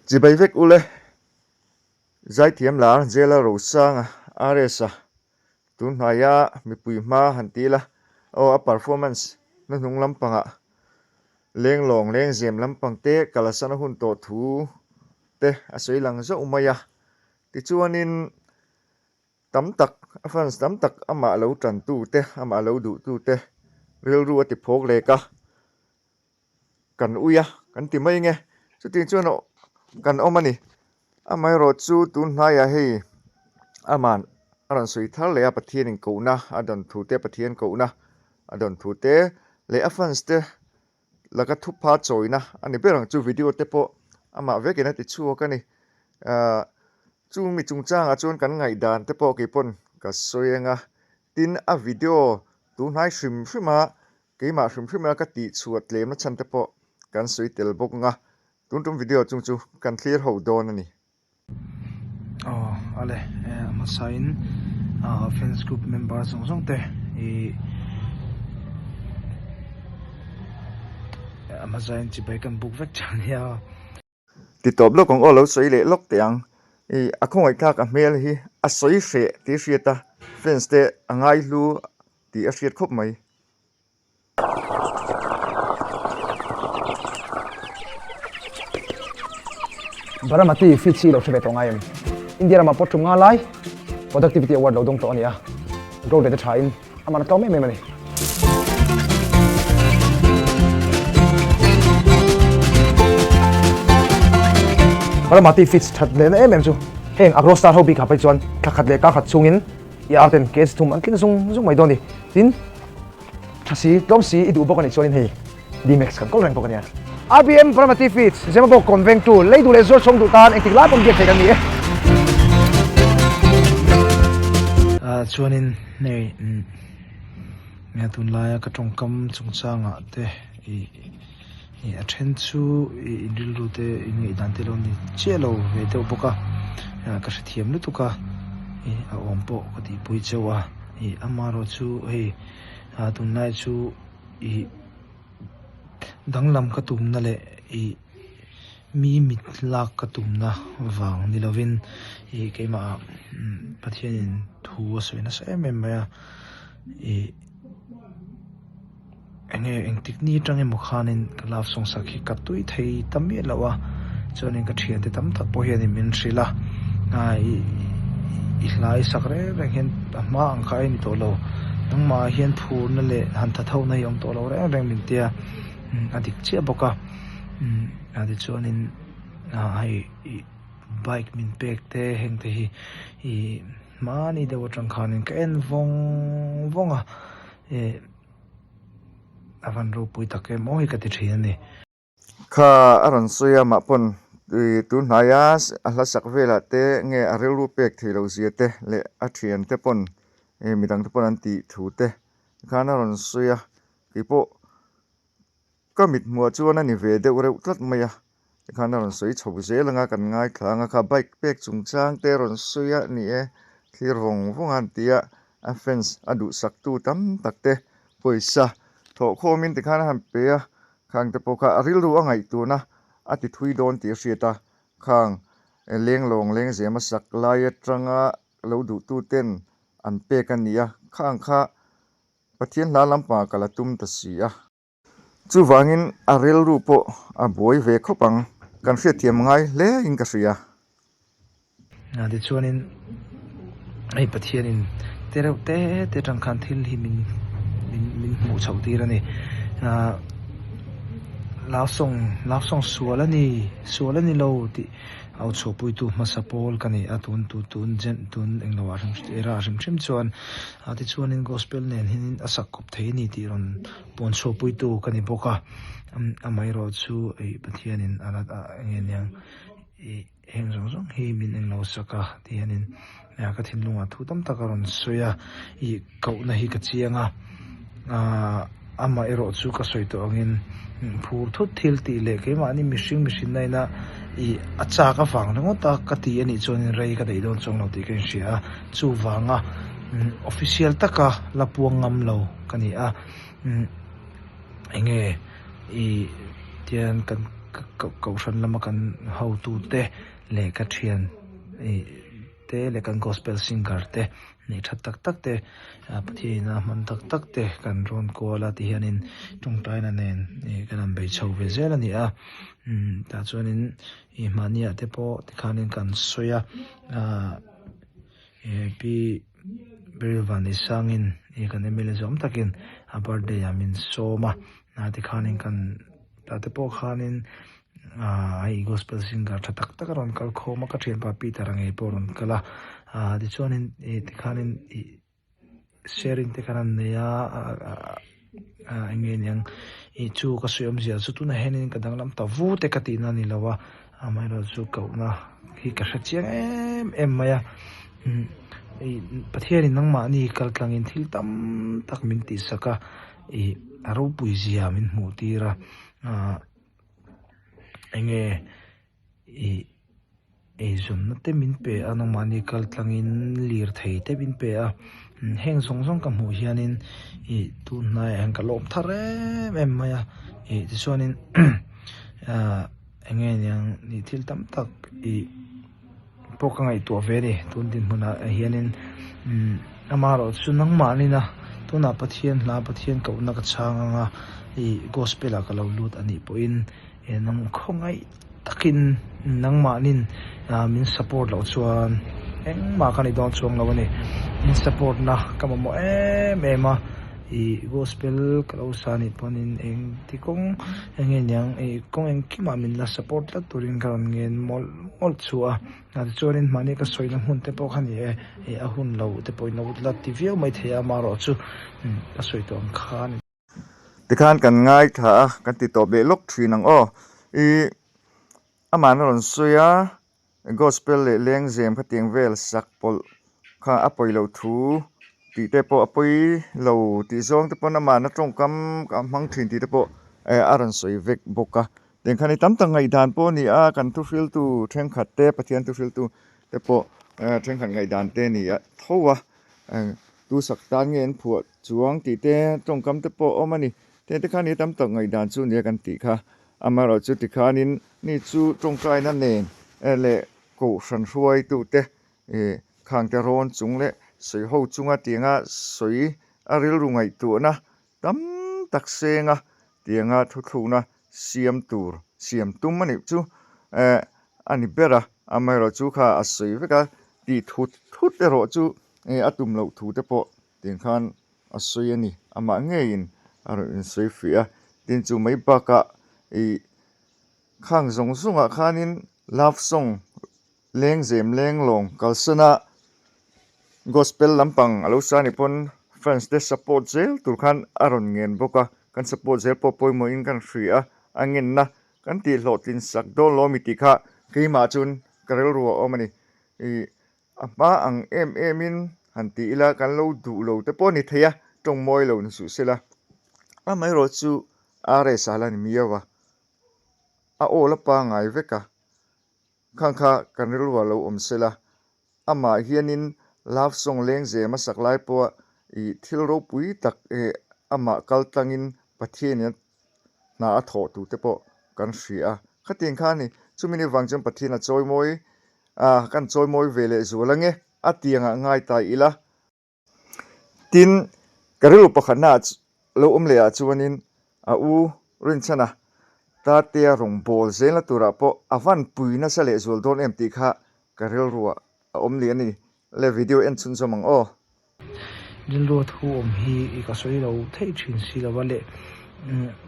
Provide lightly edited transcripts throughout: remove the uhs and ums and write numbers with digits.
Chibai vek ule. Zaithiam lar Jela Rosanga, RS-a, tun hnaia mipui hma han ti ila, aw a performance hnuhnung lampangah lenglawng lengzem lampang te kalasana hun tawh thu te a sawi lang zauh mai a. Tichuanin tam tak, a fans tam tak amah lo tantu te, amah lo duhtu te rilru a ti phawk lek a. Kan ui a, kan ti mai nge. Chutiang chuan kan awm a ni. Amaherawh chu tun hnaiah hei aman a rawn sawi thar leh a, Pathian in kohna a dawn thu te, Pathian kohna a dawn thu te leh a fans te laka thupha chawina a ni ber ang chu video te pawh amah vekin a ti chhuak a ni. Ahh chu mi chungchangah chuan kan ngaihdan te pawh keipawn ka sawi ang a, tin a video tun hnai hrim hrim a Keimah hrim hrim a ka tih chhuah tlemna chhan te pawh kan sawi tel bawk ang a, tun tum video chung chu kan thlir ho dawn a ni. Aw ale a hmasain fans group member zawng zawng te ih a hmasain chibai kan buk vek tha nia. Ti tawp lawk ang aw lo sawi leh lawk teh ang. Ih a khawngaihthlak a hmel hi a sawi hreh tih a hriat a, fans te a ngai hlu tih a hriat khawp mai. Baramati feeds hi lo hre ve tawh ngai em? India ramah pawh tum nga lai Productivity Award lo dawng tawh a ni a, growth rate a tha in A man a tlawm em em a ni. Baramati Feeds that lehna em em chu heng Agro Star ho bik ah phei chuan thla khat leh kar khat chhungin i ar ten kg thum an tling zung zung mai dawn a ni. Tin, tha si, tlawm si i duh bawk a nih chuanin hei D-Max kan kawl reng bawk a nia. RBM Baramati Feeds, Zemabawk kawn vengtu, lei duh leh zuar chhawng duh tan engtik lai pawn biak thei kan ni e. Chuanin Hei nia tunlaia ka tawngkam chungchangah te ih ih a then chu ih in rilru te in ngaihdan te lo ni chiah lo ve deuh bawk a ka hrethiam lutuk a ih a awm pawh ka tihpui chauh a ih amaherawhchu hei ah tunlai chu ih danglam ka tumna leh ih. Mi mit lak ka tumna vang ni lovin ih keimah ah Pathianin thu a sawi nasa em em mai a ih enge engtik ni atang emaw khanin ka love song sak hi ka tui thei ta miah lo a chuanin ka thiante tam tak pawh hianin min hrilh a ah ih i hlai sak reng reng hian a hma ang kha a ni tawh lo nangmah ah hian phurna leh han tha tho na hi a awm tawh lo reng reng min tia a dik chiah bawk a. Umm ah tichuanin ah hei ih bike min pek te heng te hi ih hmani deuh atang khanin ka en vawng vawng a eh a van ropui tak em aw hi ka ti thin a ni. Kha a rawn sawi a mah pawn ih tun hnaia a hla sak velah te nge a rilru pek theih loh zia te leh a thian te pawn eh midang te pawn an tih thu te khan a rawn sawi a keipawh Ka mithmuah chuan a ni ve deuh reuh tlat mai a, tikhan a rawn sawi chho zel anga kan ngaithla anga kha bike pek chungchang te a rawn sawi a ni e, thlir vawng vawng a an ti a, a fans a duhsaktu tam tak te pawisa thawhkhawmin tikhan a han pe a, khang te pawh kha a rilru a ngaihtuahna a ti thui dawn tih a hriat a, khang lenglawng lengzem a sak lai atanga lo duhtu ten an pek a ni a, khang kha Pathian hla lampangah ka la tum ta si a. Chuvangin a rilru pawh a buai ve khawp ang, kan hriatthiam ngai hle in ka hria. Tichuanin hei Pathianin te reuh te te atang khan thil hi min min min hmuh chhoh tir a ni. Love song love song sual a ni sual a ni lo tih au chhuahpuitu hmasa pawl ka ni a tun tu tun jen tun englo ah hrim era hrim hrim chuan tichuanin gospel nen hianin a sak kawp thei a ni tih rawn Pawn chhuahpuitu ka ni bawk a, amaherawh chu ih Pathianin a la eng nge niang ih heng zawng zawng hi min eng lo sak a ti hianin ka thinlungah thu tam tak a rawn sawi a, ih kohna hi ka chiang a, aah amaherawh chu ka sawi tawh angin phur thut thil tih leh keimahni mihring mihrinna ina ih a chak avang ringawt a ka ti anih chuanin rei ka daih dawn chuang lo tih ka inhria a, chuvanga official taka la puang ngam lo ka ni a. Enge i tian kan Kohhran lama kan hotute leh ka thian te leh kan gospel singer te neih that tak tak te Pathian ina hman tak tak te kan rawn kual a tihianin tawngtaina nen kan han bei chho ve zel a ni a tah chuanin ih mahniah te pawh tikhanin kan sawi a Pi Beryl Vanneihsangin ih kan MLA zawm takin a birthday ah min sawm a tikhanin kan tah te pawh khanin Aaa hei gospel singer tha tak tak a rawn kal khawm a ka thianpa Peter a ngei pawh a rawn kal a aaa tichuanin ih tikhanin ih sharing te khan an nei a aaa eng nge niang ih chu ka sawi awmzia chu tunah hianin ka danglam ta vu te ka tihna a ni lo a amaherawhchu kohna hi ka hre chiang em em mai a umm ih Pathianin nangmahni kal tlangin thil tam tak min tihsak a ih a ropui zia min hmuh tir a aaa. Enge ih eizawnna te min pe a nangmahni kal tlangin lirthei te min pe a heng zawng zawng ka hmuh hianin ih tun hnaiah hian ka lawm thar em em mai a ih tichuanin ah enge niang ih thil tam tak ih. pawh ka ngaihtuah ve a ni tun dinhmunah hianin umm amaherawh chu nangmahnina tunah Pathian hla Pathian kohna ka chhang anga ih gospel ah ka lo lut a nih pawhin eh nang khawngaih takin nangmahnin ah min support loh chuan engmah ka ni dawn chuang lo a ni min support na ka mamawh em em a ih gospel ka lo sa anih pawhin engti kawng enge niang ih kawng engkimah min la support tlat turin ka rawn ngen mawlh. Awlh chu a, tichuanin mahni ka sawina hmun te pawh kha ni e, ih a hun lo te pawhin a la ti viau mai thei a, amaherawh chu ka sawi tawh ang kha a ni. Tikhan kan ngaithla a, kan ti tawp leh lawk thin ang aw. Ih amahna rawn sawi a, gospel leh lengzem khatiang vel sak pawlh kha a pawi loh thu tih te pawh a pawi lo tih zawng te pawn amahna tawngkam a hmang thin tih te pawh a rawn sawi vek bawk a. Engkhan i tam tak ngaihdan pawh a ni a, kan thuhriltu thenkhat te, Pathian thuhriltu te pawh thenkhat ngaihdan te a ni a tho a, tu sak tan nge an phuah chuang tih te tawngkam te pawh a awm a ni. Heng te khan i tam tak ngaihdan chu nia kan tih kha, amaherawh chu tikhanin ni chu tawngkaina nen leh kohhran hruaitute khangte rawn chung leh sawiho chunga tianga sawi a rilru ngaihtuahna Tam tak senga tianga thuthlukna siam tur siam tum a nih chu eh a ni ber a, amaherawh chu kha a sawi vek a, tih thut thut erawh chu eh a tum loh thu te pawh tiang khan a sawi a ni, amah ngeiin a rawn insawi fiah a, tin chu mai bakah ih khang zawng zawngah khanin love song Lengzem lenglawng kalsana Gospel lampang a lo sa ni pawn fans te support zel tur khan a rawn ngen bawk a, kan support zel pawh pawimawhin kan hria a, a ngenna kan tih hlawhtlin sak dawn lo ami tih kha keimah chuan ka rilru a awm a ni. Ih a hma ang em em in han ti ila kan lo duh lo te pawh a ni thei a, tawng mawi lo ni suh sela. Amaherawh chu RS a la ni miau a, a aw la pangngai vek a. Khang kha kan rilru ah lo awm sela, amah hianin love song lengzem a sak lai pawha ih thil ropui tak eh amah kal tlangin Pathianin hna a thawh tur te pawh kan hria a. Khatiang kha a ni. Chumi ni vang chuan Pathian a chawimawi a, kan chawimawi ve leh zual ange a tiangah ngai ta ila. Tin, ka rilru pakhatna ah lo awm leh ah chuanin a u Rinchhana Tatea rawn bawl zelna turah pawh a van pui nasa leh zual dawn em tih kha ka rilru ah a awm leh a ni. Le video en chhunzawm ang aw. Rilru a thu awm hi ka sawi lo theih thin si lo a le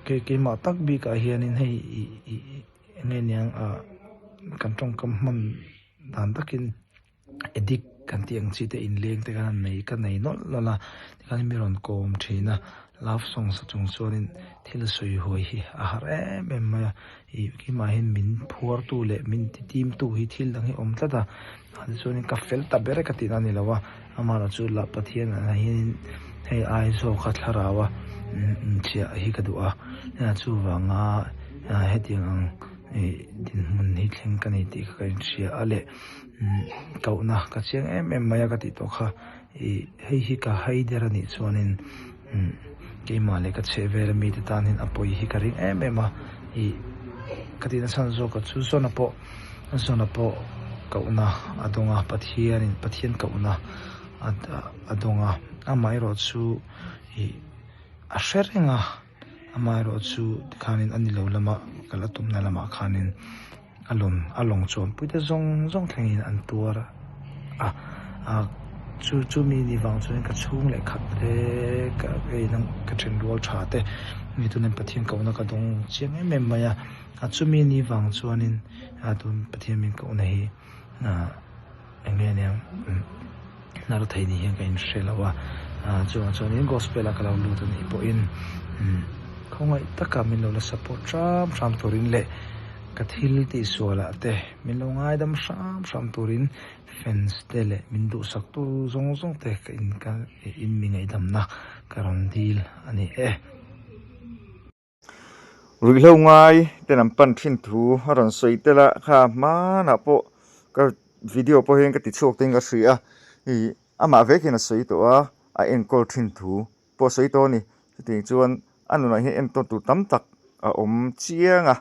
kei keimah tak bikah hianin hei eng nge niang ah kan tawngkam hman dan takin addict kan tih ang chi te inleng te khan an nei ka nei nawlh nawlh a tikhan mi rawn kawm thin a love song sa chung chuanin thil sawi huai hi a har em em mai a ih keimah hian min phuar tu leh min ti tim tu hi thil dang hi a awm tlat a tichuanin ka fel ta ber e ka tihna a ni lo a amaherawh chu lah Pathian ah hianin hei ai zawk a thlarau a inchiah hi ka duh a chuvanga hetiang ang ih dinhmun hi thleng ka ni tih kha ka inhria a leh. Kohna ka chiang em em mai a ka tih tawh kha ih hei hi ka hai der a nih chuanin keimah leh ka chheh vel ami te tan hian a pawi hi ka ring em em a ih. ka tihna chhan zawk a chu Zona pawh Zona pawh kohna a dawng a Pathianin Pathian kohna a dawng a amaherawh chu ih a hre reng a amaherawh chu tikhanin a ni lo lama kal a tumna lamah khanin. A lawm a lawng chuan puite zawng zawng thlengin an tuar a, a chu chu mi ni vang chuan ka chhung leh khat te ka ei na ka then rual tha te mi tunin Pathian kohna ka dawng chiang em em mai a, a chumi ni vang chuanin a tun Pathian min kohna hi ah eng nge aniang hnar thei ni hian ka inhre lo a, ah chuvang chuanin gospel a ka lo lut anih pawhin umm khawngaih taka min lo la support hram hram turin leh ka thil tihsualah te min lo ngaidam hram hram turin fans te leh min duhsak tu zawng zawng te ka in ka in mi ngaihdamna ka rawn dil a ni e. Ruihhlo ngai ten an pan thin thu a rawn sawi tel a, kha hmanah pawh ka video pawh hian ka ti chhuak te in ka hria a, ih amah vek hian a sawi tawh a, a enkawl thin thu pawh a sawi tawh a ni, chutiang chuan a nunah hian entawn tur tam tak a awm chiang a,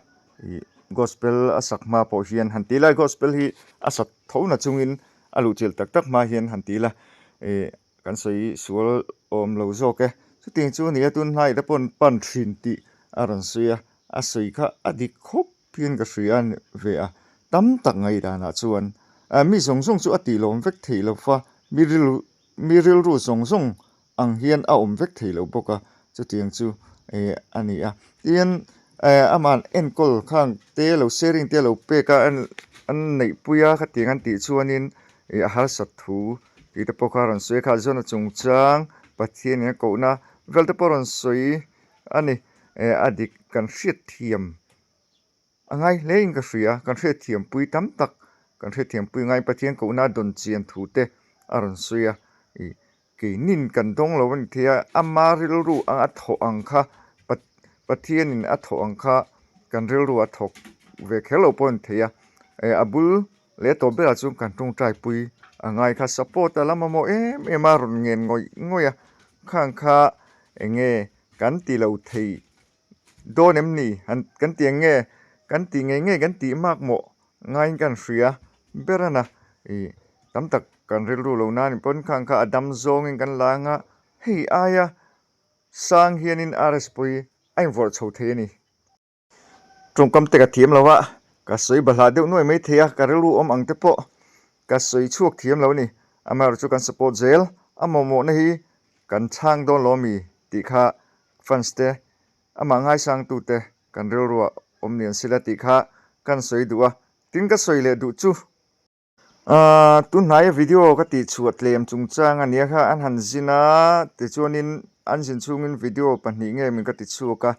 ih gospel a sak hma pawh hian han ti ila gospel hi a sak tho na chungin a luhchilh tak tak hma hian han ti ila ih Kan sawi sual awm lo zawk e. Chutiang chu a ni a, tun hnaiah te pawh an pan thin tih a rawn sawi a, a sawi kha a dik khawp hian ka hria ve a. Tam tak ngaihdanah chuan mi zawng zawng chu a tih lawm vek theih lo va, mi rilru mi rilru zawng zawng ang hian a awm vek thei lo bawk a, chutiang chu a ni a. Tin, ama'n enkawl khang te lo sharing te lo pek a, an neihpui a khatiang an tih chuanin a harsat thu Tih te pawh kha a rawn sawi a, kha zawn a chungchang Pathian in a kohna vel te pawh a rawn sawi a ni. Eh a dik kan hriatthiam a ngai hle in ka hria, kan hriatthiam pui tam tak kan hriatthiam pui ngaiin Pathian kohna a dawn chian thu te a rawn sawi a, ih keinin kan dawng lo a ni thei a, ama rilru anga a thawh ang kha Pathian in a thawh ang kha kan rilru a thawk ve kher lo pawh a ni thei a, eh a bul Leh tawp berah chuan kan tawngtai pui a ngai kha support a la mamawh em em a rawn ngen ngawih ngawih a khang kha eng nge kan ti lo thei dawn em ni han kan ti eng nge kan ti ngei ngei kan tih mak mawh ngaiin kan hria ber a na ih tam tak kan rilru lo nan pawn khang kha a dam zawngin kan la anga hei aia sang hianin RS pawh hi a invawrh chho thei a ni. Tawngkam te ka thiam lo a, ka sawi bahlah deuh nuai mai thei a, ka rilru awm ang te pawh ka sawi chhuak thiam lo a ni. Amaherawhchu kan support zel, a mamawhna hi kan chhang dawn lo ami tih kha fans te, amah ngaisangtu te kan rilruah awm ni an sila tih kha kan sawi duh a, tin ka sawi leh duh chu. Ahh tunhnaia video ka tih chhuah tlem chungchang a nia kha an han zin a tichuanin an zin chhungin video pahnih nge min ka ti chhuak a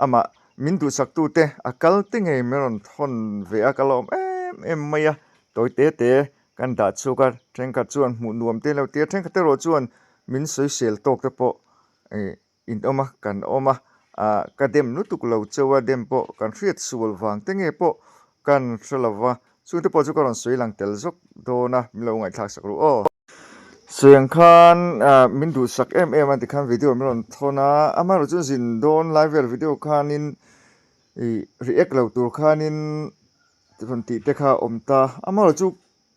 amah min duhsak tute a kal te ngei min rawn thawn ve a ka la awm em em mai a tawi te te kan dah chhuak a thenkhat chuan hmuh nuam te lo tia thenkhat erawh chuan min sawisel tawk te pawh ih In awm a, kan awm a, ah ka dem lutuk lo cheu a, dem pawh kan hriat sual vang te nge pawh kan hre lo va, chungte pawh chu ka rawn sawi lang tel zawk dawn a, min lo ngaihthlak sak ru aw. Sawi ang khan ah min duhsak em em a tikhan video min rawn thawn a, amaherawh chu zin dawn lai vel video khanin ih react lo tur khanin rawn tih te kha a awm ta, amaherawh chu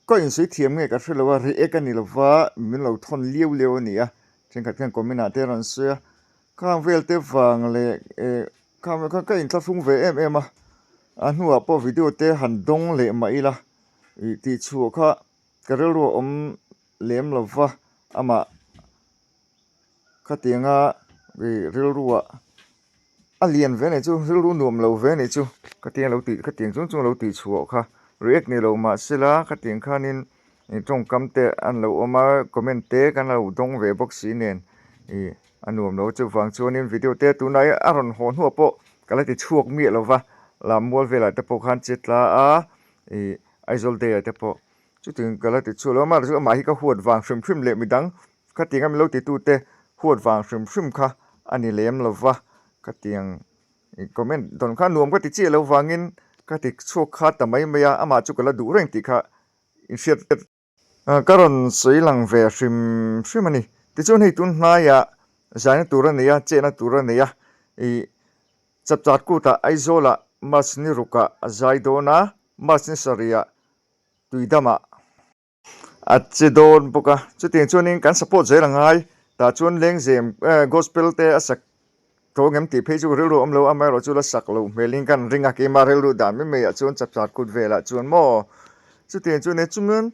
Ka insawi thiam nge ka hre lo a, react a ni lo va, min lo thawn liau liau a ni a, thenkhat khan comment ah te a rawn sawi a, khang vel te vang leh eh khang vel khan ka inthlahrung ve em em a, a hnuah pawh video te han dawng leh mah ila ih tih chhuah kha ka rilru a awm lem lo va, amah khatianga ih rilruah. A lian ve anih chu rilru nuam lo ve anih chu ka tiang lo tih khatiang chung chung lo tih chhuah kha react ni lo mahsela khatiang khanin ih tawngkam te an lo awm a comment te kan lo dawng ve bawk si nen ih a nuam lo chuvang chuanin video te tunah a rawn haw hnuah pawh ka la ti chhuak miah lo va lammual velah te pawh khan che tla a ih Aizawl day ah te pawh chutiang ka la ti chhuak lo a amaherawhchu amah hi ka huat vang hrim hrim leh midang Khatiang a milo titute huat vang hrim hrim kha a ni lem lo va, khatiang comment dawn kha nuam ka ti chiah lo vangin ka ti chhuak kha ta mai mai a, amah chu ka la duh reng tih kha inhriat ka rawn sawi lang ve hrim hrim a ni. Tichuan hei tun hnaiah zaina tur a nei a, chetna tur a nei a, ih chapchar kutah Aizawlah. March ni rukah a zai dawn a, March ni sarihah Tuidamah a che dawn bawk a. Chutiang chuanin kan support zel a ngai, tah chuan lengzem gospel te a sak tawh ngem tih phei chu ka rilru a awm lo, amaherawh chu la sak loh hmelin kan ring a, keimah rilru dan mai maiah chuan chapchar kut velah chuan maw. Chutiang chuan e chumian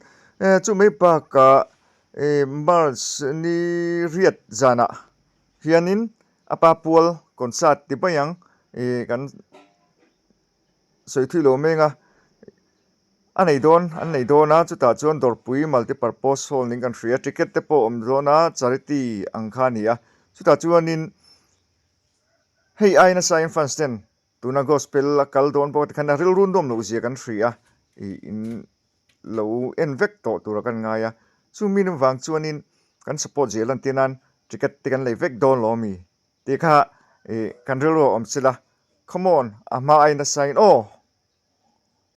chumai bakah March ni riat zanah hianin a pa pual concert ti mai ang ih kan sawi thui lo meng a a nei dawn an nei dawn a chutah chuan dawrpui multi purpose hall niin kan hria ticket te pawh a awm dawn a charity ang kha a ni a chutah chuanin hei ai nasa in fans ten tuna gospel a kal dawn bawk tikhan a rilru nuam loh zia kan hria ih in lo en vek tawh tura kan ngai a chumi nen vang chuanin kan support zia lan tir nan ticket te kan lei vek dawn lo ami. Tih kha ih kan rilru a awm chilh a, come on, a hma aiin nasa in aw.